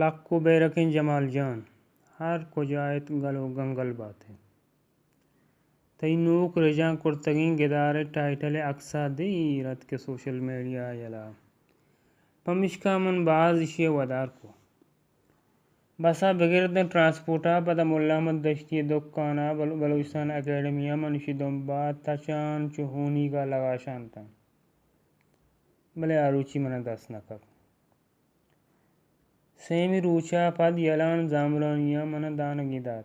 لک و بیرکیں جمال جان، ہر کجا ات گل و گنگل بات ئے۔ تئی نوک رجانک کرتگیں گدار ءِ ٹائٹل ءِ عکس ءَ دیر ات کہ سوشل میڈیا ءَ یلہ۔ پمیشکا من باز ایشی ءَ ودار کو۔ بس ءَ بگر داں ٹرانسپورٹ ءَ پدا ملا احمد دشتی ءِ دکان ءَ بل-، بلوچستان اکیڈمی ءَ من ایشی دمب ءَ تچان چو ہونیگ ءَ لگاشانتاں۔ بلے آ روچی من ءَ دست نہ کپت۔ سیمی روچ ءَ پد یلان زامرانی ءَ من ءَ دانگے دات۔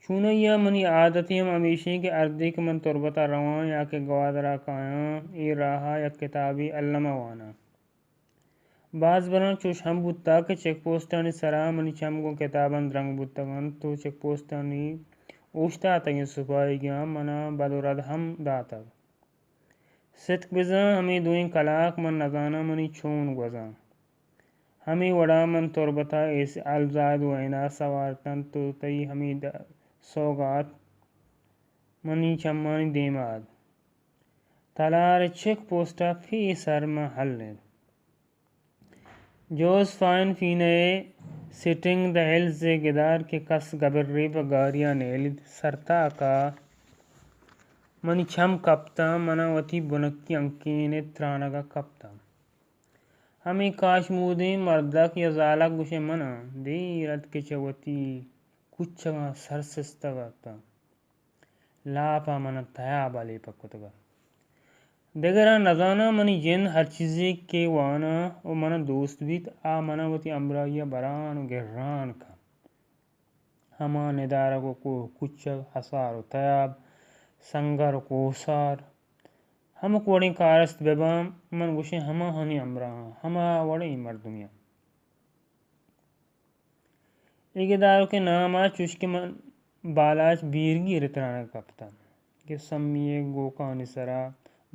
چونائی ءَ منی عادتے ہم ہمیش ایں کہ ہردے کہ من تربت ءَ رواں یا کہ گوادر ءَ کایاں، اے راہ ءَ یک کتابے الم ءَ واناں۔ باز براں چوش ہم بوتگ کہ چیک پوسٹانی سرا منی چم گوں کتاباں درنگ بوتگ انت و چیک پوسٹانی اوشتاتگیں سپاہیگاں من ءَ بد و رد ہم داتگ۔ ستک بزاں ہمے دوئیں کلاک من نزاناں منی چون گوزاں۔ ہمے وڑا من تربت ءَ ایس الزاہد و ایناس ءَ وارتنت و تئی ہمے د-، سوگات منی چمانی دیم ءَ ات۔ تلار ءِ چیک پوسٹ ءَ پیسر من ہلینت۔ جوزفائن فینا ءِ سٹنگ دی ہلز ءِ گدار کہ کس گبرے پہ گاری ءَ نیلیت، سرتاک ءَ منی چم کپتاں، من ءَ وتی بنکی ہنکین ءِ ترانگ ءَ کپتاں۔ ہمے کاشمودیں مردک یا زالک گوشئے من ءَ دیر ات کہ چہ وتی کچگاں سر سستگ اتاں۔ لاپ ءَ من ءَ تیاب ءَ لیپگ کتگ ات۔ دگراں نزاناں منی جند ہر چیزے کہ واناں و من ءَ دوست بیت، آ من ءَ وتی ہمراہی ءَ بران و گران کنت۔ ہما ندارگ و کوہ کچگ، ہسار و تیاب، سنگر و کوہسار، ہمک وڑیں کارست بہ باں، من گوشیں ہماہانی ہمراہاں، ہما وڑیں مردمے آں۔ اے گدارک ءِ نام ءَ چوش کہ من بالاچ بیرگیر ءِ ترانگ کپتاں کہ سمی ءِ گوکانی سرا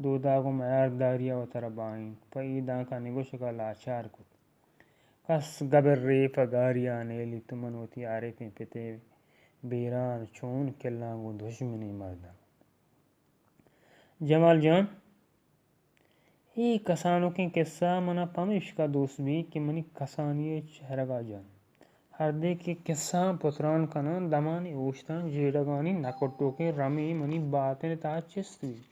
دوداگ و میارداری ءَ وتارا باہینت، پہ اے دانکانی گوشگ ءَ لاچار کت۔ کس گبرے پہ گاری ءَ نیلیت، من وتی عارفیں پت ءِ بیران چون کلاں گوں دژمنیں مرداں۔ جمال جان، اے کسانکیں کسہ من ءَ پمیشکا دوست بیت کہ منی کسانی ءِ چہرگ ءَ جنت۔ ہردے کہ کسہاں پتران کناں، دمانے اوشتاں جیڑگانی نکٹوکیں رمے منی باتن ءِ تہا چست بیت۔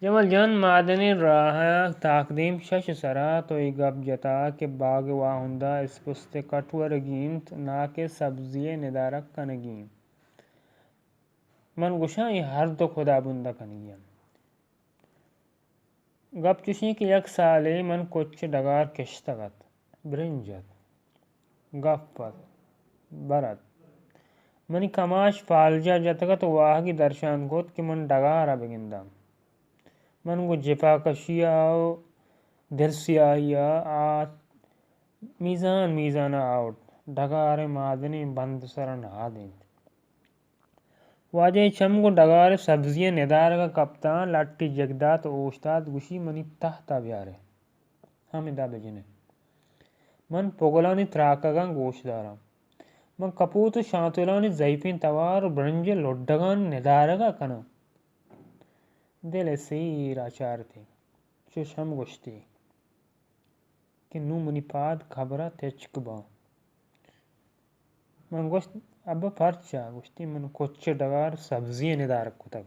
جمال جان، مادنیں راہ ءِ تاکدیم شش ءِ سرا تو اے گپ جتا کہ باگ ءِ واہند ءَ اسپست ءِ کٹ ورگی انت، ناکہ سبزی ءِ ندارگ کنگی انت۔ من گوشاں، اے ہر دو خدابند ءَ کنگی انت۔ گپ چوشیں کہ یک سالے من کچ ءِ ڈگار کشتگ ات، برنج ات، گپ ات، بر ات۔ منی کماش فالجاہ جتگ ات و واہگے درشان کت کہ من ڈگار ءَ بگنداں۔ من گوں جپاکشی ءَ و دلسیاہی ءَ آ میزان میزان ءَ آورت، ڈگار ءِ مادنیں بند ءِ سرا نہادینت۔ واجہ ءِ چم گوں ڈگار ءِ سبزی ءِ ندارگ ءَ کپتاں، لٹے جگ دات ءُ اوشتات، گوشی، منی تہت ءَ بیار ئے، ہمدا بجن ئے۔ من پگلانی تراکگاں گوش داراں۔ من کپوت ءُ شانتلانی زئیپیں توار ءُ برنج ءِ لڈگانی ندارگ ءَ کناں۔ دل ءِ سیر ءَ چارت ئے، چوش ہم گوشت ئے کہ نوں منی پاد کبر ءَ تچک باں۔ من گوشت، ابا پرچا؟ گوشتی، من کچ ءِ ڈگار سبزی ءِ ندارگ کتگ۔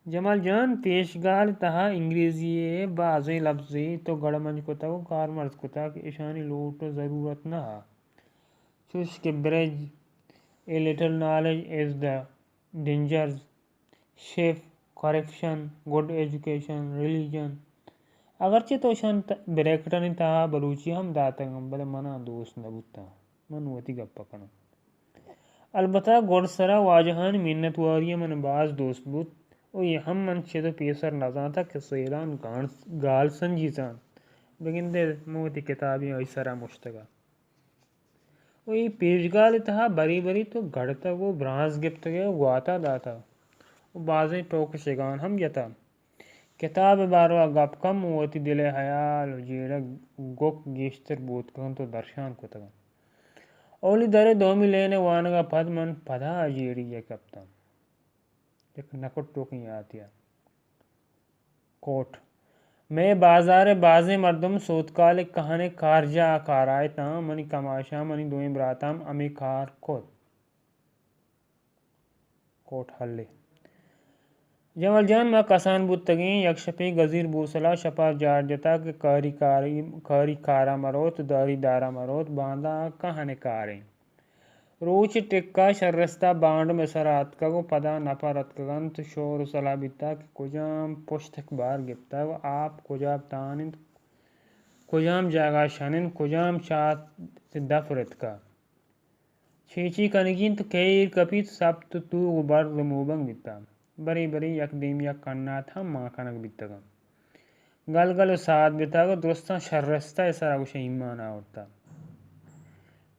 جمال جان، پیشگال ءِ تہا انگریزی ءِ بازیں لبزے تو گڑمنج کتگ ءُ کارمرز کتگ، اشانی لوٹ ءُ ضرورت نہ ات۔ چوش کہ bridge, a little knowledge is the dangerous, ship, corruption, good education, religion. اگرچہ تو اشان ت-، بریکٹانی تہا بلوچی ہم داتگ انت، بلے منا دوست نہ بوتاں۔ من وتی گپ ءَ کناں۔ البتہ گڈسرا واجہانی منتواری ءَ من باز دوست بوت ءُ اے ہم من چد ءُ پیسر نزانتگ کہ سیلان گانس-، گال سنجیت انت۔ بگندئے من وتی کتابے آئی سرا مشتگ ات۔ ءُ اے پیشگال ءِ تہا برے برے تو گڑتگ ءُ برانز گپتگ ئے ءُ گوات ءَ داتگ ءُ بازیں ٹوک شگان ہم جتگ۔ کتاب ءِ باروا گپ کم ءُ وتی دل ءِ ہیال ءُ جیڑگ گک گیشتر بوتگ انت ءُ درشان کتگ انت۔ اولی در ءِ دومی لین ءِ وانگ ءَ پد من پدا جیڑگے ءَ کپتاں۔ یک نکٹوکیں یاتے ءَ۔ کوٹ، مئے بازار ءِ بازیں مردم سوتکال ءِ کہن ءِ کارجاہ ءَ کار ءَ اتاں، منی کماشاں منی دوئیں براتاں ہم ہمے کار کت۔ کوٹ ہلے۔ جمال جان، ما کسان بوتگیں، یک شپے گزیر بوسلا شپا جار جتا کہ کاری کاری، کاری کارا مروت، داری دارا مروت، باندا کہن کاریں۔ روچ ٹکا شرستا بانڈ مئے سرا اتکگ و پدا نپر اتکگ انت، شور و سلاہ بیتا کہ کجام پشتک بار گپتگ و آپ کجا تان انت، کجام جاگہ شن انت، کجام چات دف رتکا۔ چیچی کنگی انت، کئے ایر کپیت، سپت و توگ و برز و موبنگ بیتگ۔ برے برے یک دیم یک کنات ہم مان کنگ بیتگ انت۔ گل گل و ساد بیتگ و درستاں شرستہ ءِ سرا گوشے ایمان آورتگ۔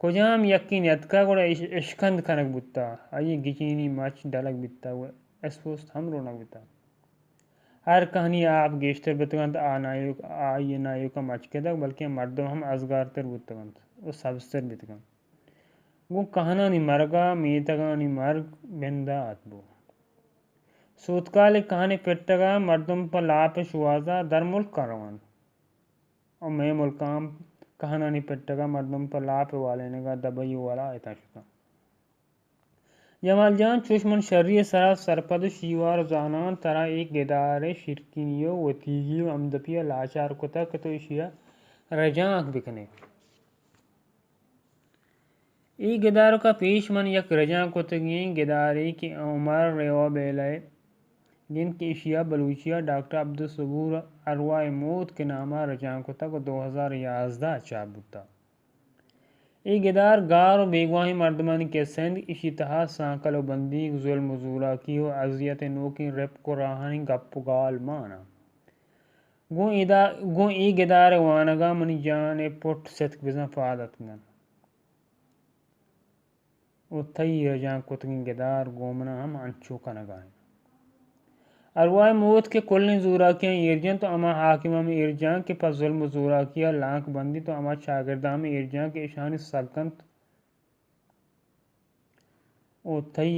کجام یکے نیتکگ گڑا اش-، اشکند کنگ بوتگ، آئی گچینی مچ ڈلگ بیتگ و اسپوست ہم رونگ بیتگ۔ ہر کہنی آپ گیشتر بیتگ انت، آ نایوک، آئی نایوکا مچ کتگ، بلکیں مردم ہم ازگارتر بوتگ انت و سبزتر بیتگ انت۔ گوں کہنانی مرگ ءَ میتگانی مرگ بندا ات بو۔ سوتکالے کہنے پٹگ ءَ مردم پہ لاپ ءِ شوہاز ءَ درملک ءَ رونت۔ و مئے ملکاں ہم کہنانی پٹگ ءَ مردم پہ لاپ ءِ والینگ ءَ دبئی ءُ ولایتاں شتاں۔ جمال جان، چوش من شری ءِ سرا سرپد ءُ شیوار زاناں، ترا اے گدار ءِ شیرکنی ءُ وتیگی ءُ ہمدپی ءَ لاچار کتگ کہ تو ایشی ءَ رجانک بکن ئے۔ اے گدارک ءَ پیش من یک رجانک کتگیں گدارے کہ عمر ریوا بیلہ ءِ گند کہ ایشی ءَ بلوچی ءَ ڈاکٹر عبدالصبور ارواہ موت کہ نام ءَ رجانک کتگ ءُ دو ہزار یازدہ ءَ چاپ بوتگ۔ اے گدار گار ءُ بیگواہیں مردمانی کسہ انت، ایشی تہا سانکل ءُ بندیگ، ظلم ءُ زوراکی ءُ اذیت ءِ نوکیں رپک ءُ راہانی گپ ءُ گال مان انت۔ گوں ادا، گوں اے گدار ءِ وانگ ءَ منی جان ءِ پٹ ستک بزاں پاد اتک انت۔ ءُ تئی رجانک کتگیں گدار گوں من ءَ ہم انچو کنگ ءَ انت۔ ارواہ موت کہ کلیں زوراکیاں ایر جنت ءُ ہما حاکماں ہم ایر جنت کہ پہ ظلم ءُ زوراکی ءَ لانک بندیت ءُ ہما چاگرداں ہم ایر جنت کہ اشانی سگ انت۔ ءُ تئی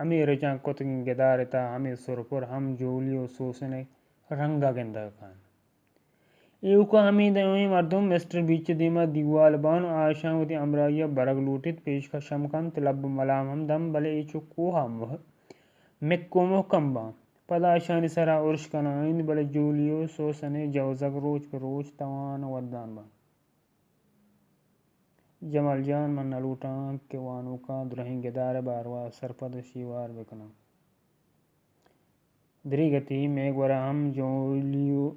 ہمے رجانک کتگیں گدار ءِ تہا ہمے سرپر ہم جولی ءُ سوسن ءِ رنگ ءَ گندگ ءَ کن۔ ایوک ءَ ہمے دوئیں مردم مسٹر بیچ ءِ دیم ءَ دیوال بان ءُ آ اشاں وتی ہمراہی ءَ برگ لوٹیت، پیشکش ہم کنت، لب ءَ ملام ہم دنت، بلے اے چو کوہ ءَ مہ-، مک ءُ مہکم بان۔ پدا اشانی سرا ارش کنائینت، بلے جولی ءُ سوسن ءِ جوزگ روچ پہ روچ توان ءُ ودان بنت۔ جمال جان، من نہ لوٹاں کہ وانوکاں درہیں گدار ءِ باروا سرپد ءُ شیوار بکناں۔ دریگتی مئے گورا ہم جولی ءُ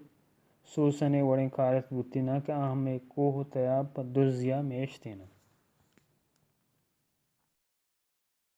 سوسن ءِ وڑیں کارست بوتیناں کہ آ ہمے کوہ ءُ تیاب پہ دزی ءَ میشتیناں۔